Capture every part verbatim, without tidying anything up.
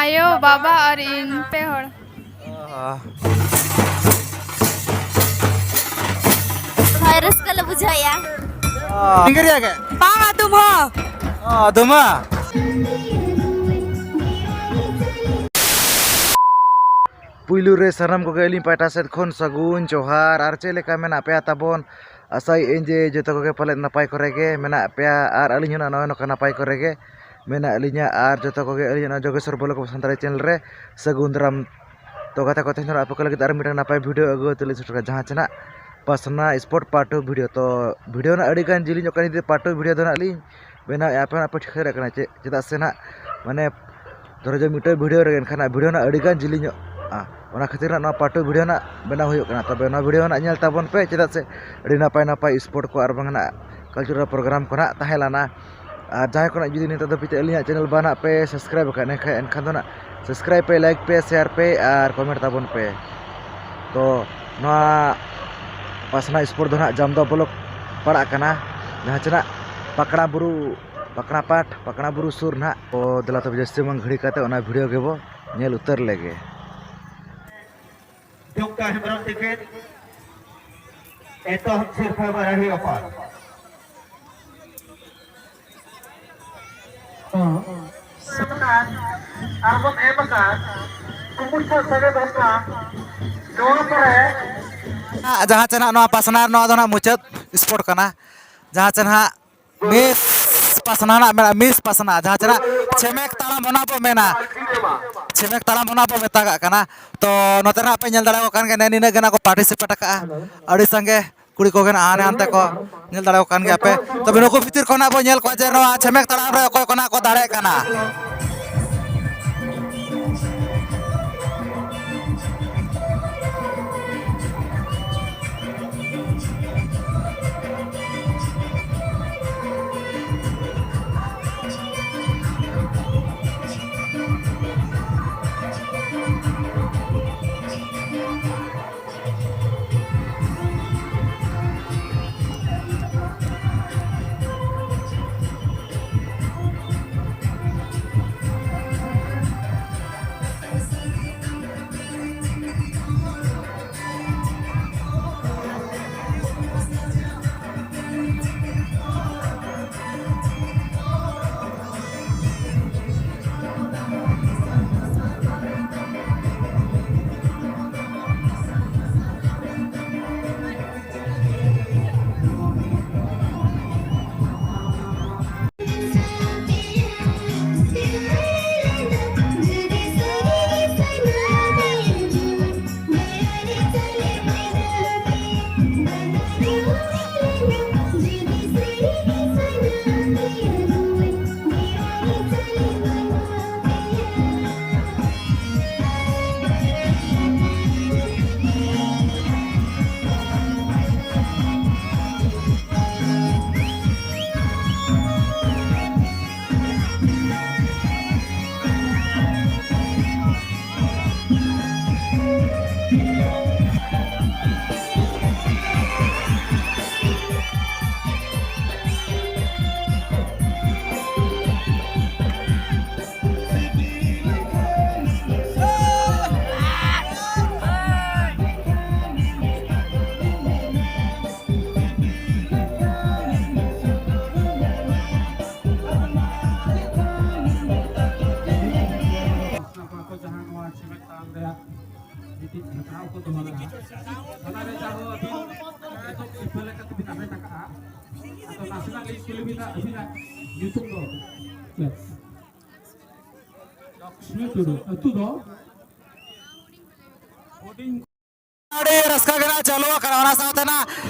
ᱟᱭᱳ, ᱵᱟᱵᱟ ᱟᱨ ᱤᱧ ᱯᱮ ᱦᱚᱲ᱾ ᱦᱳᱭ, ᱨᱟᱹᱥᱠᱟᱹ ᱞᱮ ᱵᱩᱡᱷᱟᱹᱣᱮᱫᱼᱟ᱾ ᱰᱤᱝᱜᱟᱹᱨᱤᱭᱟ ᱜᱮ? ᱵᱟᱝ, ᱟᱫᱚᱢ ᱦᱚᱸ᱾ ᱚ, ᱟᱫᱚᱢᱟ᱾ ᱯᱩᱭᱞᱩ ᱨᱮ ᱥᱟᱱᱟᱢ ᱠᱚᱜᱮ ᱟᱹᱞᱤᱧ ᱯᱟᱦᱴᱟ ᱥᱮᱫ ᱠᱷᱚᱱ ᱥᱟᱹᱜᱩᱱ ᱡᱚᱦᱟᱨ᱾ ᱟᱨ ᱪᱮᱫ ᱞᱮᱠᱟ ᱢᱮᱱᱟᱜ ᱯᱮᱭᱟ ᱛᱟᱵᱚᱱ? ᱟᱥᱟᱭᱮᱫ ᱟᱹᱧ ᱡᱮ ᱡᱚᱛᱚ ᱠᱚᱜᱮ ᱯᱟᱞᱮᱫ ᱱᱟᱯᱟᱭ ᱠᱚᱨᱮ ᱜᱮ ᱢᱮᱱᱟᱜ ᱯᱮᱭᱟ᱾ ᱟᱨ ᱟᱹᱞᱤᱧ ᱦᱚᱸ ᱱᱚᱜᱼᱚᱭ ᱱᱚᱝᱠᱟ ᱱᱟᱯᱟᱭ ᱠᱚᱨᱮ ᱜᱮ ᱢᱮᱱᱟᱜ ᱞᱤᱧᱟ᱾ ᱟᱨ ᱡᱚᱛᱚ ᱠᱚᱜᱮ ᱟᱹᱞᱤᱧᱟᱜ ᱱᱚᱣᱟ ᱡᱳᱜᱮᱥᱣᱚᱨ ᱵᱞᱚᱜ ᱥᱟᱱᱛᱟᱲᱤ ᱪᱮᱱᱮᱞ ᱨᱮ ᱥᱟᱹᱜᱩᱱ ᱫᱟᱨᱟᱢ᱾ ᱛᱚ ᱜᱟᱛᱮ ᱠᱚ, ᱛᱮᱦᱮᱧ ᱫᱚ ᱟᱯᱮ ᱠᱚ ᱞᱟᱹᱜᱤᱫ ᱟᱨ ᱢᱤᱫᱴᱟᱝ ᱱᱟᱯᱟᱭ ᱵᱷᱤᱰᱤᱭᱳ ᱟᱹᱜᱩ ᱠᱟᱛᱮ ᱞᱤᱧ ᱥᱮᱴᱮᱨ ᱠᱟᱱᱟ᱾ ᱡᱟᱦᱟᱸ ᱪᱮ ᱱᱟᱜ ᱯᱟᱥᱱᱟ ᱥᱯᱳᱨᱴ ᱯᱟᱨᱴ ᱴᱩ ᱵᱷᱤᱰᱤᱭᱳ᱾ ᱛᱚ ᱵᱷᱤᱰᱤᱭᱳ ᱱᱟᱜ ᱟᱹᱰᱤ ᱜᱟᱱ ᱡᱤᱞᱤᱧᱚᱜ ᱠᱟᱱᱟ, ᱡᱩᱫᱤ ᱯᱟᱨᱴ ᱴᱩ ᱵᱷᱤᱰᱤᱭᱳ ᱫᱚ ᱱᱟᱜ ᱞᱤᱧ ᱵᱮᱱᱟᱣᱮᱫᱼᱟ, ᱟᱯᱮ ᱦᱚᱸ ᱟᱯᱮ ᱴᱷᱤᱠᱟᱹ ᱫᱟᱲᱮᱭᱟᱜ ᱠᱟᱱᱟ ᱪᱮᱫ, ᱪᱮᱫᱟᱜ ᱥᱮ ᱱᱟᱜ ᱢᱟᱱᱮ ᱫᱷᱚᱨᱚ ᱡᱚ ᱢᱤᱫᱴᱟᱝ ᱵᱷᱤᱰᱤᱭᱳ ᱨᱮᱜᱮ ᱮᱱᱠᱷᱟᱱ ᱵᱷᱤᱰᱤᱭᱳ ᱱᱟᱜ ᱟᱹᱰᱤ ᱜᱟᱱ ᱡᱤᱞᱤᱧᱚᱜᱼᱟ᱾ ᱚᱱᱟ ᱠᱷᱟᱹᱛᱤᱨ ᱱᱟᱜ ᱱᱚᱣᱟ ᱯᱟᱨᱴ ᱴᱩ ᱵᱷᱤᱰᱤᱭᱳ ᱱᱟᱜ ᱵᱮᱱᱟᱣ ᱦᱩᱭᱩᱜ ᱠᱟᱱᱟ᱾ ᱛᱚᱵᱮ ᱱᱚᱣᱟ ᱵᱷᱤᱰᱤᱭᱳ ᱱᱟᱜ ᱧᱮᱞ ᱛᱟᱵᱚᱱ ᱯᱮ, ᱪᱮᱫᱟᱜ ᱥᱮ ᱟᱹᱰᱤ ᱱᱟᱯᱟᱭ ᱱᱟᱯᱟᱭ ᱥᱯᱳᱨᱴ ᱠᱚ ᱟᱨ ᱵᱟᱝ ᱱᱟᱜ ᱠᱟᱞᱪᱟᱨᱟᱞ ᱯᱨᱳᱜᱨᱟᱢ ᱠᱚ ᱱᱟᱜ ᱛᱟᱦᱮᱸ ᱞᱮᱱᱟ᱾ ᱟᱨ ᱡᱟᱦᱟᱸᱭ ᱠᱚ ᱱᱟᱜ ᱡᱩᱫᱤ ᱱᱤᱛᱚᱜ ᱫᱷᱟᱹᱵᱤᱡ ᱛᱮ ᱟᱹᱞᱤᱧᱟᱜ ᱪᱮᱱᱮᱞ ᱵᱟᱝ ᱱᱟᱜ ᱯᱮ ᱥᱟᱵᱥᱠᱨᱟᱭᱤᱵ ᱟᱠᱟᱫ, ᱮᱱᱠᱷᱟᱱ, ᱮᱱᱠᱷᱟᱱ ᱫᱚ ᱱᱟᱜ ᱥᱟᱵᱥᱠᱨᱟᱭᱤᱵ ᱯᱮ, ᱞᱟᱭᱤᱠ ᱯᱮ, ᱥᱮᱭᱟᱨ ᱯᱮ ᱟᱨ ᱠᱚᱢᱮᱱᱴ ᱛᱟᱵᱚᱱ ᱯᱮ᱾ ᱛᱚ ᱱᱚᱣᱟ ᱯᱟᱥᱱᱟ ᱥᱯᱳᱨᱴ ᱫᱚ ᱱᱟᱜ ᱡᱟᱢᱫᱟ ᱵᱞᱚᱠ ᱯᱟᱲᱟᱜ ᱠᱟᱱᱟ, ᱡᱟᱦᱟᱸ ᱪᱮ ᱱᱟᱜ ᱯᱟᱠᱲᱟ ᱵᱩᱨᱩ, ᱯᱟᱠᱲᱟ ᱯᱟᱴ, ᱯᱟᱠᱲᱟ ᱵᱩᱨᱩ ᱥᱩᱨ ᱱᱟᱜ᱾ ᱛᱚ ᱫᱮᱞᱟ ᱛᱚᱵᱮ ᱡᱟᱹᱥᱛᱤ ᱵᱟᱝ ᱜᱷᱟᱹᱲᱤ ᱠᱟᱛᱮ ᱚᱱᱟ ᱵᱷᱤᱰᱤᱭᱳ ᱜᱮᱵᱚ ᱧᱮᱞ ᱩᱛᱟᱹᱨ ᱞᱮᱜᱮ᱾ ᱫᱩᱢᱠᱟ ᱦᱮᱢᱵᱨᱚᱢ ᱛᱤᱠᱤᱱ ᱮᱛᱚᱦᱚᱵ ᱥᱤᱨᱯᱷᱟᱹ ᱵᱟᱨᱟᱦᱤ ᱚᱯᱟᱨ᱾ ᱦᱚᱸ᱾ ᱟᱨ ᱵᱚᱱ ᱮᱢ ᱟᱠᱟᱫ ᱠᱩᱢᱩᱴ ᱥᱟᱶ ᱥᱟᱹᱜᱟᱹᱭ ᱵᱟᱯᱞᱟ᱾ ᱱᱚᱣᱟ ᱯᱚᱨᱮ ᱡᱟᱦᱟᱸ ᱪᱮ ᱱᱟᱜ ᱱᱚᱣᱟ ᱯᱟᱥᱱᱟ ᱱᱚᱣᱟ ᱫᱚ ᱱᱟᱜ ᱢᱩᱪᱟᱹᱫ ᱥᱯᱳᱨᱴ ᱠᱟᱱᱟ᱾ ᱡᱟᱦᱟᱸ ᱪᱮ ᱱᱟᱜ ᱢᱤᱥ ᱯᱟᱥᱱᱟ ᱱᱟᱜ ᱢᱮᱱᱟᱜᱼᱟ, ᱢᱤᱥ ᱯᱟᱥᱱᱟ, ᱡᱟᱦᱟᱸ ᱪᱮ ᱱᱟᱜ ᱪᱷᱮᱢᱮᱠ ᱛᱟᱲᱟᱢ ᱚᱱᱟ ᱵᱚ ᱢᱮᱱᱟ, ᱪᱷᱮᱢᱮᱠ ᱛᱟᱲᱟᱢ ᱚᱱᱟ ᱵᱚ ᱢᱮᱛᱟᱜᱟᱜ ᱠᱟᱱᱟ᱾ ᱛᱚ ᱱᱚᱛᱮ ᱱᱟᱜ ᱯᱮ ᱧᱮᱞ ᱫᱟᱲᱮᱭᱟᱜ ᱠᱟᱱ ᱜᱮᱭᱟ, ᱱᱮ ᱱᱤᱱᱟᱹᱜ ᱜᱮ ᱱᱟᱜ ᱠᱚ ᱯᱟᱨᱴᱤᱥᱤᱯᱮᱴ ᱟᱠᱟᱜᱼᱟ, ᱟᱹᱰᱤ ᱥᱟᱸᱜᱮ ᱠᱩᱲᱤ ᱠᱚᱜᱮ ᱱᱟᱜ ᱦᱟᱱᱮ ᱦᱟᱱᱛᱮ ᱠᱚ ᱧᱮᱞ ᱫᱟᱲᱮᱭᱟᱜ ᱠᱟᱱ ᱜᱮᱭᱟ ᱯᱮ᱾ ᱛᱚᱵᱮ ᱱᱩᱠᱩ ᱵᱷᱤᱛᱤᱨ ᱠᱷᱚᱱᱟᱜ ᱵᱚ ᱧᱮᱞ ᱠᱚᱣᱟ ᱡᱮ ᱱᱚᱣᱟ ᱪᱷᱮᱢᱮᱠ ᱛᱟᱲᱟᱢ ᱨᱮ ᱚᱠᱚᱭ ᱠᱚ ᱱᱟᱜ ᱠᱚ ᱫᱟᱲᱮᱭᱟᱜ ᱠᱟᱱᱟ᱾ ᱟᱹᱵᱤᱱᱟᱜ, ᱟᱹᱵᱤᱱᱟᱜ ᱧᱩᱛᱩᱢ ᱫᱚ? ᱞᱚᱠᱥᱢᱤ ᱴᱩᱰᱩ᱾ ᱟᱹᱛᱩ ᱫᱚ? ᱟᱹᱰᱤ ᱨᱟᱹᱥᱠᱟᱹ ᱜᱮ ᱱᱟᱜ ᱪᱟᱹᱞᱩ ᱟᱠᱟᱱᱟ᱾ ᱚᱱᱟ ᱥᱟᱶᱛᱮ ᱱᱟᱜ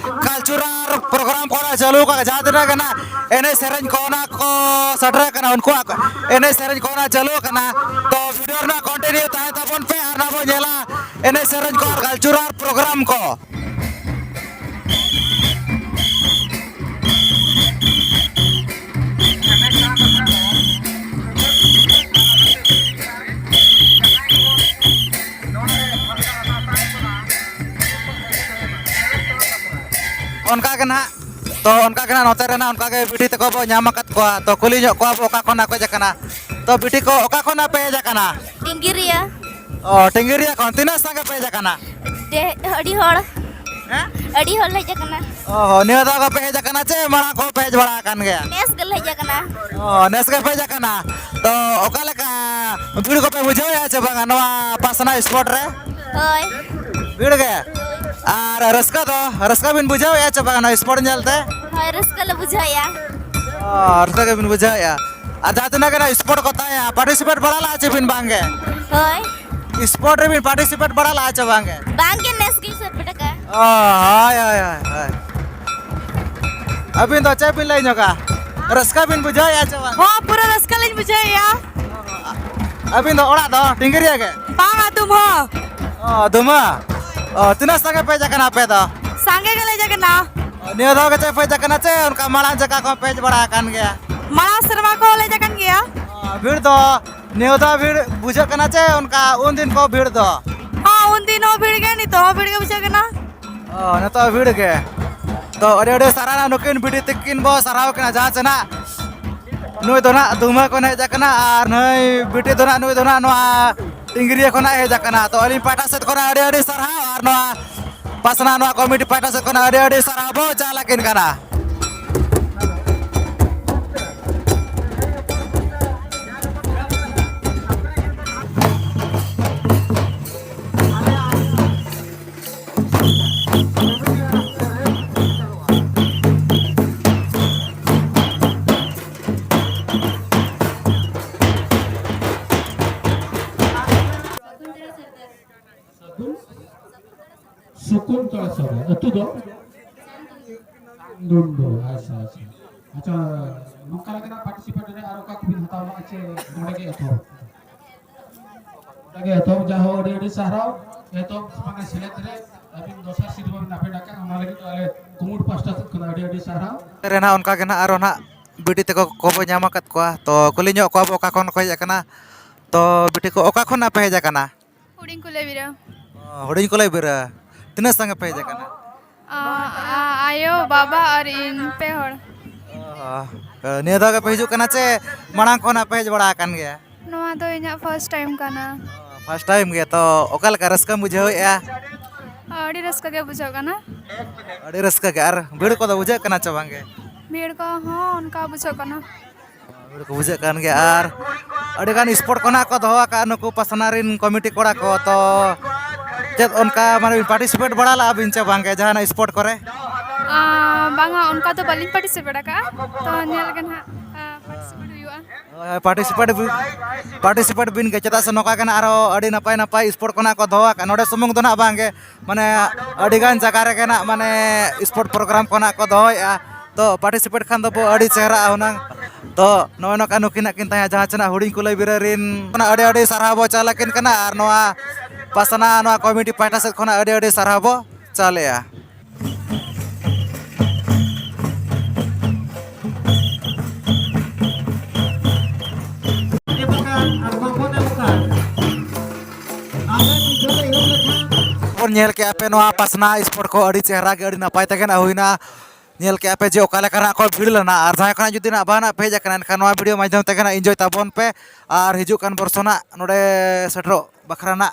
cultural program ᱠᱚ ᱱᱟᱜ ᱪᱟᱹᱞᱩ ᱟᱠᱟᱱᱟ, ᱡᱟᱦᱟᱸ ᱛᱤᱱᱟᱹᱜ ᱜᱮ ᱱᱟᱜ ᱮᱱᱮᱡ ᱥᱮᱨᱮᱧ ᱠᱚ ᱱᱟᱜ ᱠᱚ ᱥᱮᱴᱮᱨ ᱟᱠᱟᱱᱟ, ᱩᱱᱠᱩᱣᱟᱜ ᱮᱱᱮᱡ ᱥᱮᱨᱮᱧ ᱠᱚ ᱱᱟᱜ ᱪᱟᱹᱞᱩ ᱟᱠᱟᱱᱟ᱾ ᱛᱚ video ᱨᱮᱱᱟᱜ continue ᱛᱟᱦᱮᱸ ᱛᱟᱵᱚᱱ ᱯᱮ ᱟᱨ ᱱᱟᱜ ᱵᱚᱱ ᱧᱮᱞᱟ ᱮᱱᱮᱡ ᱥᱮᱨᱮᱧ ᱠᱚ ᱟᱨ cultural program ᱠᱚ᱾ ᱚᱱᱠᱟ ᱜᱮ ᱱᱟᱦᱟᱜ, ᱛᱚ ᱚᱱᱠᱟ ᱜᱮ ᱱᱟᱦᱟᱜ ᱱᱚᱛᱮ ᱨᱮ ᱱᱟᱦᱟᱜ ᱚᱱᱠᱟ ᱜᱮ ᱵᱤᱴᱤ ᱛᱟᱠᱚ ᱵᱚ ᱧᱟᱢ ᱟᱠᱟᱫ ᱠᱚᱣᱟ᱾ ᱛᱚ ᱠᱩᱞᱤ ᱧᱚᱜ ᱠᱚᱣᱟ ᱵᱚ ᱚᱠᱟ ᱠᱷᱚᱱᱟᱜ ᱠᱚ ᱦᱮᱡ ᱟᱠᱟᱱᱟ᱾ ᱛᱚ ᱵᱤᱴᱤ ᱠᱚ ᱚᱠᱟ ᱠᱷᱚᱱᱟᱜ ᱯᱮ ᱦᱮᱡ ᱟᱠᱟᱱᱟ? ᱴᱤᱝᱜᱤᱨᱤᱭᱟ᱾ ᱚ, ᱴᱤᱝᱜᱤᱨᱤᱭᱟ ᱠᱷᱚᱱ ᱛᱤᱱᱟᱹᱜ ᱥᱟᱸᱜᱮ ᱯᱮ ᱦᱮᱡ ᱟᱠᱟᱱᱟ? ᱰᱮ-, ᱟᱹᱰᱤ ᱦᱚᱲ᱾ ᱦᱮᱸ? ᱟᱹᱰᱤ ᱦᱚᱲ ᱞᱮ ᱦᱮᱡ ᱟᱠᱟᱱᱟ᱾ ᱚ, ᱱᱤᱭᱟᱹ ᱫᱷᱟᱣ ᱜᱮᱯᱮ ᱦᱮᱡ ᱟᱠᱟᱱᱟ ᱪᱮ ᱢᱟᱲᱟᱝ ᱠᱷᱚᱱ ᱯᱮ ᱦᱮᱡ ᱵᱟᱲᱟ ᱟᱠᱟᱱ ᱜᱮᱭᱟ? ᱱᱮᱥ ᱜᱮᱞᱮ ᱦᱮᱡ ᱟᱠᱟᱱᱟ᱾ ᱚ, ᱱᱮᱥ ᱜᱮᱯᱮ ᱦᱮᱡ ᱟᱠᱟᱱᱟ᱾ ᱛᱚ ᱚᱠᱟ ᱞᱮᱠᱟ ᱵᱷᱤᱲ ᱠᱚᱯᱮ ᱵᱩᱡᱷᱟᱹᱣᱮᱫᱼᱟ ᱪᱮ ᱵᱟᱝᱟ ᱱᱚᱣᱟ ᱯᱟᱥᱱᱟ spot ᱨᱮ? ᱦᱳᱭ᱾ ᱵᱷᱤᱲ ᱜᱮ? ᱟᱨ ᱨᱟᱹᱥᱠᱟᱹ ᱫᱚ, ᱨᱟᱹᱥᱠᱟᱹ ᱵᱤᱱ ᱵᱩᱡᱷᱟᱹᱣᱮᱫᱼᱟ ᱪᱮ ᱵᱟᱝᱟ ᱱᱚᱣᱟ spot ᱧᱮᱞᱛᱮ? ᱦᱳᱭ, ᱨᱟᱹᱥᱠᱟᱹ ᱞᱮ ᱵᱩᱡᱷᱟᱹᱣᱮᱫᱼᱟ᱾ ᱚ, ᱨᱟᱹᱥᱠᱟᱹ ᱜᱮᱵᱤᱱ ᱵᱩᱡᱷᱟᱹᱣᱮᱫᱼᱟ᱾ ᱟᱨ ᱡᱟᱦᱟᱸ ᱛᱤᱱᱟᱹᱜ ᱜᱮ ᱱᱚᱣᱟ spot ᱠᱚ ᱛᱟᱦᱮᱸᱭᱟ, participate ᱵᱟᱲᱟ ᱞᱟᱜᱼᱟ ᱪᱮ ᱵᱤᱱ ᱵᱟᱝ ᱜᱮ? ᱦᱳᱭ᱾ Spot ᱨᱮᱵᱤᱱ participate ᱵᱟᱲᱟ ᱞᱟᱜᱼᱟ ᱪᱮ ᱵᱟᱝ ᱜᱮ? ᱵᱟᱝ ᱜᱮ, ᱱᱮᱥ ᱜᱮ ᱥᱮ ᱯᱮᱴᱟᱠᱟ᱾ ᱚ, ᱦᱳᱭ, ᱦᱳᱭ, ᱦᱳᱭ, ᱦᱳᱭ᱾ ᱟᱹᱵᱤᱱ ᱫᱚ ᱪᱮᱫ ᱵᱤᱱ ᱞᱟᱹᱭ ᱧᱚᱜᱟ? ᱨᱟᱹᱥᱠᱟᱹ ᱵᱤᱱ ᱵᱩᱡᱷᱟᱹᱣᱮᱫᱼᱟ ᱪᱮ ᱵᱟᱝ? ᱦᱚᱸ, ᱯᱩᱨᱟᱹ ᱨᱟᱹᱥᱠᱟᱹ ᱞᱤᱧ ᱵᱩᱡᱷᱟᱹᱣᱮᱫᱼᱟ᱾ ᱟᱹᱵᱤᱱ ᱫᱚ ᱚᱲᱟᱜ ᱫᱚ ᱴᱤᱝᱜᱤᱨᱤᱭᱟᱹ ᱜᱮ? ᱵᱟᱝ, ᱟᱹᱛᱩ ᱢᱚ᱾ ᱚ, ᱫᱩᱢᱟ᱾ ᱚ, ᱛᱤᱱᱟᱹᱜ ᱥᱟᱸᱜᱮ ᱯᱮ ᱦᱮᱡ ᱟᱠᱟᱱᱟ ᱟᱯᱮ ᱫᱚ? ᱥᱟᱸᱜᱮ ᱜᱮᱞᱮ ᱦᱮᱡ ᱟᱠᱟᱱᱟ᱾ ᱚ, ᱱᱤᱭᱟᱹ ᱫᱷᱟᱣ ᱜᱮ ᱪᱮᱫ ᱯᱮ ᱦᱮᱡ ᱟᱠᱟᱱᱟ ᱪᱮ ᱚᱱᱠᱟ ᱢᱟᱲᱟᱝ ᱡᱟᱭᱜᱟ ᱠᱚᱦᱚᱸ ᱯᱮ ᱦᱮᱡ ᱵᱟᱲᱟ ᱟᱠᱟᱱ ᱜᱮᱭᱟ? ᱢᱟᱲᱟᱝ ᱥᱮᱨᱢᱟ ᱠᱚᱦᱚᱸ ᱞᱮ ᱦᱮᱡ ᱟᱠᱟᱱ ᱜᱮᱭᱟ᱾ ᱚ, ᱵᱷᱤᱲ ᱫᱚ ᱱᱤᱭᱟᱹ ᱫᱷᱟᱣ ᱵᱷᱤᱲ ᱵᱩᱡᱷᱟᱹᱜ ᱠᱟᱱᱟ ᱪᱮ ᱚᱱᱠᱟ ᱩᱱ ᱫᱤᱱ ᱠᱚ ᱵᱷᱤᱲ ᱫᱚ? ᱦᱚᱸ, ᱩᱱ ᱫᱤᱱ ᱦᱚᱸ ᱵᱷᱤᱲ ᱜᱮ, ᱱᱤᱛᱚᱜ ᱦᱚᱸ ᱵᱷᱤᱲ ᱜᱮ ᱵᱩᱡᱷᱟᱹᱜ ᱠᱟᱱᱟ᱾ ᱚ, ᱱᱤᱛᱚᱜ ᱵᱷᱤᱲ ᱜᱮ᱾ ᱛᱚ, ᱟᱹᱰᱤ ᱟᱹᱰᱤ ᱥᱟᱨᱦᱟᱣ, ᱱᱩᱠᱤᱱ ᱵᱤᱴᱤ ᱛᱟᱹᱠᱤᱱ ᱵᱚ ᱥᱟᱨᱦᱟᱣ ᱠᱤᱱᱟ, ᱡᱟᱦᱟᱸ ᱥᱮ ᱱᱟᱜ ᱱᱩᱭ ᱫᱚ ᱱᱟᱜ ᱫᱩᱢᱦᱟᱹ ᱠᱷᱚᱱ ᱦᱮᱡ ᱟᱠᱟᱱᱟ ᱟᱨ ᱱᱩᱭ ᱵᱤᱴᱤ ᱫᱚ ᱱᱟᱜ, ᱱᱩᱭ ᱫᱚ ᱱᱟᱜ ᱱᱚᱣᱟ ᱴᱤᱝᱜᱤᱨᱤᱭᱟᱹ ᱠᱷᱚᱱᱟᱜ ᱦᱮᱡ ᱟᱠᱟᱱᱟ᱾ ᱛᱚ, ᱟᱹᱞᱤᱧ ᱯᱟᱦᱴᱟ ᱥᱮᱫ ᱠᱷᱚᱱᱟᱜ ᱟᱹᱰᱤ ᱟᱹᱰᱤ ᱥᱟᱨᱦᱟᱣ ᱟᱨ ᱱᱚᱣᱟ ᱯᱟᱥᱱᱟ, ᱱᱚᱣᱟ ᱠᱚᱢᱤᱴᱤ ᱯᱟᱦᱴᱟ ᱥᱮᱫ ᱠᱷᱚᱱᱟᱜ ᱟᱹᱰᱤ ᱟᱹᱰᱤ ᱥᱟᱨᱦᱟᱣ ᱵᱚ ᱪᱟᱞ ᱟᱹᱠᱤᱱ ᱠᱟᱱᱟ᱾ ᱟᱹᱛᱩ ᱫᱚ ᱰᱩᱱᱰᱩ᱾ ᱟᱪᱪᱷᱟ, ᱟᱪᱪᱷᱟ, ᱟᱪᱪᱷᱟ᱾ ᱱᱚᱝᱠᱟ ᱞᱮᱠᱟᱱᱟᱜ ᱯᱟᱨᱴᱤᱥᱤᱯᱮᱴ ᱨᱮ ᱟᱨ ᱚᱠᱟ ᱠᱚᱵᱤᱱ ᱦᱟᱛᱟᱣ ᱞᱟᱜᱼᱟ ᱪᱮ ᱱᱚᱰᱮ ᱜᱮ ᱮᱛᱚᱦᱚᱵ? ᱱᱚᱰᱮ ᱜᱮ ᱮᱛᱚᱦᱚᱵ᱾ ᱡᱟᱦᱳ, ᱟᱹᱰᱤ ᱟᱹᱰᱤ ᱥᱟᱨᱦᱟᱣ᱾ ᱮᱛᱚᱦᱚᱵ ᱢᱟᱱᱮ ᱥᱮᱞᱮᱫ ᱨᱮ ᱟᱹᱵᱤᱱ ᱫᱚᱥᱟᱨ ᱥᱤᱨᱯᱟᱹ ᱵᱤᱱ ᱦᱟᱢᱮᱴ ᱟᱠᱟᱫ, ᱚᱱᱟ ᱞᱟᱹᱜᱤᱫ ᱛᱮ ᱟᱞᱮ ᱠᱩᱢᱩᱴ ᱯᱟᱥᱴᱟ ᱥᱮᱫ ᱠᱷᱚᱱ ᱟᱹᱰᱤ ᱟᱹᱰᱤ ᱥᱟᱨᱦᱟᱣ᱾ ᱨᱮ ᱱᱟᱦᱟᱜ ᱚᱱᱠᱟ ᱜᱮ ᱱᱟᱦᱟᱜ ᱟᱨᱚ ᱱᱟᱦᱟᱜ ᱵᱤᱴᱤ ᱛᱟᱠᱚ ᱠᱚᱵᱚ ᱧᱟᱢ ᱟᱠᱟᱫ ᱠᱚᱣᱟ, ᱛᱚ ᱠᱩᱞᱤ ᱧᱚᱜ ᱠᱚᱣᱟ ᱵᱚ ᱚᱠᱟ ᱠᱷᱚᱱ ᱠᱚ ᱦᱮᱡ ᱟᱠᱟᱱᱟ᱾ ᱛᱚ ᱵᱤᱴᱤ ᱠᱚ, ᱚᱠᱟ ᱠᱷᱚᱱ ᱯᱮ ᱦᱮᱡ ᱟᱠᱟᱱᱟ? ᱦᱩᱰᱤᱧ ᱠᱩᱞᱟᱹᱭ ᱵᱤᱨᱟᱹ᱾ ᱚ, ᱦᱩᱰᱤᱧ ᱠᱩᱞᱟᱹᱭ ᱵᱤᱨᱟᱹ᱾ ᱛᱤᱱᱟᱹᱜ ᱥᱟᱸᱜᱮ ᱯᱮ ᱦᱮᱡ ᱟᱠᱟᱱᱟ? ᱟ, ᱟ, ᱟᱭᱳ, ᱵᱟᱵᱟ ᱟᱨ ᱤᱧ, ᱯᱮ ᱦᱚᱲ᱾ ᱚ, ᱱᱤᱭᱟᱹ ᱫᱷᱟᱣ ᱜᱮᱯᱮ ᱦᱤᱡᱩᱜ ᱠᱟᱱᱟ ᱪᱮ ᱢᱟᱲᱟᱝ ᱠᱷᱚᱱᱟᱜ ᱯᱮ ᱦᱮᱡ ᱵᱟᱲᱟ ᱟᱠᱟᱱ ᱜᱮᱭᱟ? ᱱᱚᱣᱟ ᱫᱚ ᱤᱧᱟᱹᱜ ᱯᱷᱟᱨᱥᱴ ᱴᱟᱭᱤᱢ ᱠᱟᱱᱟ᱾ ᱯᱷᱟᱨᱥᱴ ᱴᱟᱭᱤᱢ ᱜᱮ, ᱛᱚ ᱚᱠᱟ ᱞᱮᱠᱟ ᱨᱟᱹᱥᱠᱟᱹᱢ ᱵᱩᱡᱷᱟᱹᱣᱮᱫᱼᱟ? ᱟᱹᱰᱤ ᱨᱟᱹᱥᱠᱟᱹ ᱜᱮ ᱵᱩᱡᱷᱟᱹᱜ ᱠᱟᱱᱟ᱾ ᱟᱹᱰᱤ ᱨᱟᱹᱥᱠᱟᱹ ᱜᱮ᱾ ᱟᱨ ᱵᱷᱤᱲ ᱠᱚᱫᱚ ᱵᱩᱡᱷᱟᱹᱜ ᱠᱟᱱᱟ ᱪᱮ ᱵᱟᱝ ᱜᱮ? ᱵᱷᱤᱲ ᱠᱚᱦᱚᱸ ᱚᱱᱠᱟ ᱵᱩᱡᱷᱟᱹᱜ ᱠᱟᱱᱟ᱾ ᱵᱷᱤᱲ ᱠᱚ ᱵᱩᱡᱷᱟᱹᱜ ᱠᱟᱱ ᱜᱮᱭᱟ᱾ ᱟᱨ ᱟᱹᱰᱤ ᱜᱟᱱ ᱥᱯᱳᱨᱴ ᱠᱚ ᱱᱟᱦᱟᱜ ᱠᱚ ᱫᱚᱦᱚ ᱟᱠᱟᱫᱼᱟ ᱱᱩᱠᱩ ᱯᱟᱥᱱᱟ ᱨᱮᱱ ᱠᱚᱢᱤᱴᱤ ᱠᱚᱲᱟ ᱠᱚ, ᱛᱚ ᱪᱮᱫ ᱚᱱᱠᱟ ᱢᱟᱱᱮ ᱯᱟᱨᱴᱤᱥᱤᱯᱮᱴ ᱵᱟᱲᱟ ᱞᱟᱜᱼᱟ ᱵᱤᱱ ᱪᱮ ᱵᱟᱝ ᱜᱮ ᱡᱟᱦᱟᱱᱟᱜ ᱥᱯᱳᱨᱴ ᱠᱚᱨᱮ? ᱟ, ᱵᱟᱝᱟ, ᱚᱱᱠᱟ ᱫᱚ ᱵᱟᱹᱞᱤᱧ ᱯᱟᱨᱴᱤᱥᱤᱯᱮᱴ ᱟᱠᱟᱫᱼᱟ, ᱛᱚ ᱧᱮᱞ ᱜᱮ ᱱᱟᱦᱟᱜ, ᱟ, ᱯᱟᱨᱴᱤᱥᱤᱯᱮᱴ ᱦᱩᱭᱩᱜᱼᱟ᱾ ᱦᱳᱭ, ᱯᱟᱨᱴᱤᱥᱤᱯᱮᱴ ᱵᱤᱱ, ᱯᱟᱨᱴᱤᱥᱤᱯᱮᱴ ᱵᱤᱱ ᱜᱮ, ᱪᱮᱫᱟᱜ ᱥᱮ ᱱᱚᱝᱠᱟ ᱜᱮ ᱱᱟᱦᱟᱜ ᱟᱨᱚ ᱟᱹᱰᱤ ᱱᱟᱯᱟᱭ ᱱᱟᱯᱟᱭ ᱥᱯᱳᱨᱴ ᱠᱚ ᱱᱟᱦᱟᱜ ᱠᱚ ᱫᱚᱦᱚ ᱟᱠᱟᱫᱼᱟ᱾ ᱱᱚᱰᱮ ᱥᱩᱢᱩᱝ ᱫᱚ ᱱᱟᱦᱟᱜ ᱵᱟᱝ ᱜᱮ, ᱢᱟᱱᱮ ᱟᱹᱰᱤ ᱜᱟᱱ ᱡᱟᱭᱜᱟ ᱨᱮᱜᱮ ᱱᱟᱦᱟᱜ ᱢᱟᱱᱮ ᱥᱯᱳᱨᱴ ᱯᱨᱳᱜᱨᱟᱢ ᱠᱚ ᱱᱟᱦᱟᱜ ᱠᱚ ᱫᱚᱦᱚᱭᱮᱫᱼᱟ᱾ ᱛᱚ ᱯᱟᱨᱴᱤᱥᱤᱯᱮᱴ ᱠᱷᱟᱱ ᱫᱚᱵᱚ ᱟᱹᱰᱤ ᱪᱮᱦᱨᱟᱜᱼᱟ ᱦᱩᱱᱟᱹᱝ᱾ ᱛᱚ ᱱᱚᱜᱼᱚᱭ ᱱᱚᱝᱠᱟ ᱱᱩᱠᱤᱱᱟᱜ ᱠᱤᱱ ᱛᱟᱦᱮᱸ ᱡᱟᱦᱟᱸ ᱪᱮᱱᱟᱜ ᱦᱩᱰᱤᱧ ᱠᱩᱞᱟᱹᱭ ᱵᱤᱨᱟᱹ ᱨᱤᱱ ᱠᱷᱚᱱᱟᱜ ᱟᱹᱰᱤ ᱟᱹᱰᱤ ᱥᱟᱨᱦᱟᱣ ᱵᱚ ᱪᱟᱞ ᱟᱹᱠᱤᱱ ᱠᱟᱱᱟ, ᱟᱨ ᱱᱚᱣᱟ ᱯᱟᱥᱱᱟ ᱱᱚᱣᱟ ᱠᱚᱢᱤᱴᱤ ᱯᱟᱦᱴᱟ ᱥᱮᱫ ᱠᱷᱚᱱᱟᱜ ᱟᱹᱰᱤ ᱟᱹᱰᱤ ᱥᱟᱨᱦᱟᱣ ᱵᱚ ᱪᱟᱞᱮᱜᱼᱟ᱾ ᱵᱚᱱ ᱧᱮᱞ ᱠᱮᱜᱼᱟ ᱯᱮ ᱱᱚᱣᱟ ᱯᱟᱥᱱᱟ ᱥᱯᱳᱨᱴ ᱠᱚ ᱟᱹᱰᱤ ᱪᱮᱦᱨᱟ ᱜᱮ, ᱟᱹᱰᱤ ᱱᱟᱯᱟᱭ ᱛᱮᱜᱮ ᱱᱟᱜ ᱦᱩᱭᱱᱟ᱾ ᱧᱮᱞ ᱠᱮᱜᱼᱟ ᱯᱮ ᱡᱮ ᱚᱠᱟ ᱞᱮᱠᱟ ᱱᱟᱜ ᱠᱚ ᱵᱷᱤᱲ ᱞᱮᱱᱟ, ᱟᱨ ᱡᱟᱦᱟᱸᱭ ᱠᱷᱚᱱᱟᱜ ᱡᱩᱫᱤ ᱱᱟᱜ ᱵᱟᱝ ᱱᱟᱜ ᱯᱮ ᱦᱮᱡ ᱟᱠᱟᱱᱟ, ᱮᱱᱠᱷᱟᱱ ᱱᱚᱣᱟ ᱵᱷᱤᱰᱤᱭᱳ ᱢᱟᱫᱽᱫᱷᱚᱢ ᱛᱮᱜᱮ ᱱᱟᱜ ᱤᱱᱡᱚᱭ ᱛᱟᱵᱚᱱ ᱯᱮ, ᱟᱨ ᱦᱤᱡᱩᱜ ᱠᱟᱱ ᱵᱚᱨᱥᱚ ᱱᱟᱜ ᱱᱚᱰᱮ ᱥᱮᱴᱮᱨᱚᱜ ᱵᱟᱠᱷᱨᱟ ᱱᱟᱜ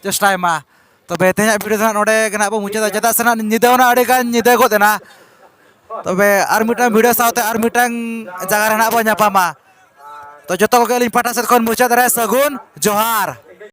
ᱪᱮᱥᱴᱟᱭ ᱢᱟ᱾ ᱛᱚᱵᱮ ᱛᱮᱦᱮᱧᱟᱜ ᱵᱷᱤᱰᱤᱭᱳ ᱫᱚ ᱱᱟᱜ ᱱᱚᱰᱮ ᱜᱮ ᱱᱟᱜ ᱵᱚ ᱢᱩᱪᱟᱹᱫᱟ, ᱪᱮᱫᱟᱜ ᱥᱮ ᱱᱟᱜ ᱧᱤᱫᱟᱹ ᱦᱚᱸ ᱱᱟᱜ ᱟᱹᱰᱤ ᱜᱟᱱ ᱧᱤᱫᱟᱹ ᱜᱚᱫ ᱮᱱᱟ᱾ ᱛᱚᱵᱮ ᱟᱨ ᱢᱤᱫᱴᱟᱝ ᱵᱷᱤᱰᱤᱭᱳ ᱥᱟᱶᱛᱮ ᱟᱨ ᱢᱤᱫᱴᱟᱝ ᱡᱟᱭᱜᱟ ᱨᱮ ᱱᱟᱜ ᱵᱚ ᱧᱟᱯᱟᱢᱟ᱾ ᱛᱚ ᱡᱚᱛᱚ ᱠᱚᱜᱮ ᱟᱹᱞᱤᱧ ᱯᱟᱦᱴᱟ ᱥᱮᱫ ᱠᱷᱚᱱ ᱢᱩᱪᱟᱹᱫ ᱨᱮ ᱥᱟᱹᱜᱩᱱ ᱡᱚᱦᱟᱨ᱾